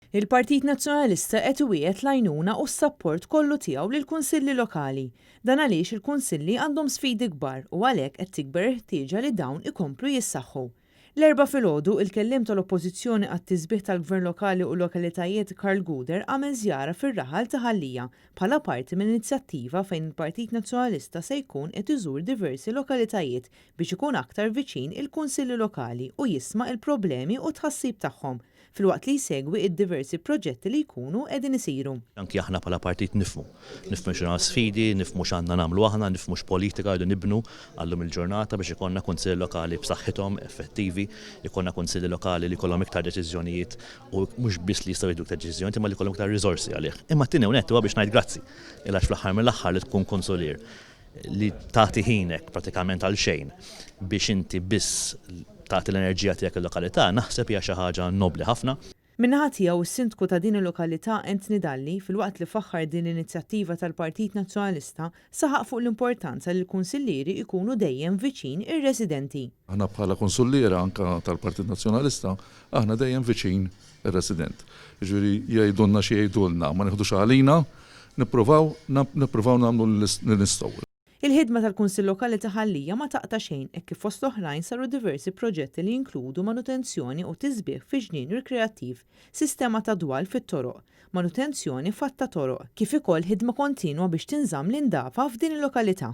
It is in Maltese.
Il-Partit Nazzjonalista qed iwiegħed l-għajnuna u s-sapport kollu tiegħu lill-Kunsilli Lokali. Dan għaliex il-Kunsilli għandhom sfidi kbar u għalhekk qed tikber il-ħtieġa li dawn ikomplu jissaħħu. L-Erbgħa filgħodu, il-Kelliem tal-Oppożizzjoni għat-Tisbiħ tal-Gvern Lokali u Lokalitajiet Karl Gouder għamel żjara fir-raħal ta' Ħal Lija bħala parti minn inizjattiva fejn il-Partit Nazzjonalista se jkun qed iżur diversi lokalitajiet biex ikun aktar viċin il-Kunsilli Lokali u jisma' il-problemi u t-tħassib tagħhom filwaqt li jsegwi d-diversi proġetti li jkunu qegħdin isiru. Anki aħna bħala partit nifhmu. Nifhmu x'inhuma l-sfidi, nifhmu x'għandna nagħmlu aħna, nifhmu x'politika rridu nibnu għal-lum il-ġurnata biex ikollna kunsilli lokali b'saħħithom, effettivi, ikollna kunsilli lokali li jkollhom iktar deċiżjonijiet u mhux biss li jistgħu jieħdu iktar deċiżjonijiet imma li jkollhom iktar riżorsi għalih. Imma t-tieni nett huwa biex ngħid grazzi. Għax fl-aħħar mill-aħħar li tkun kunsulier li tagħti ħinek pratikament għal xejn biex inti biss tagħti l-enerġija tiegħek il-lokalità, naħseb hija xi ħaġa nobbli ħafna. Min-naħa tiegħu s-Sindku ta' din il-lokalità Anthony Dalli, filwaqt li faħħar din l-inizjattiva tal-Partit Nazzjonalista, saħaq fuq l-importanza li l-kunsillieri jkunu dejjem viċin ir-residenti. Aħna bħala kunsulliera anke tal-Partit Nazzjonalista, aħna dejjem viċin ir-resident. Jiġifieri jgħidulna xi jgħidulna, ma nieħdux għalina, nippruvaw nippruvaw nagħmlu li nistgħu. Il-ħidma tal-Kunsill Lokali ta' Ħal Lija ma taqta' xejn hekk kif fost l-oħrajn saru diversi proġetti li jinkludu manutenzjoni u tisbiħ fi ġnien rikreattiv, sistema ta' dwal fit-toroq, manutenzjoni f'għadd ta' toroq, kif ikoll ħidma kontinwa biex tinżamm l-indafa f'din il-lokalità.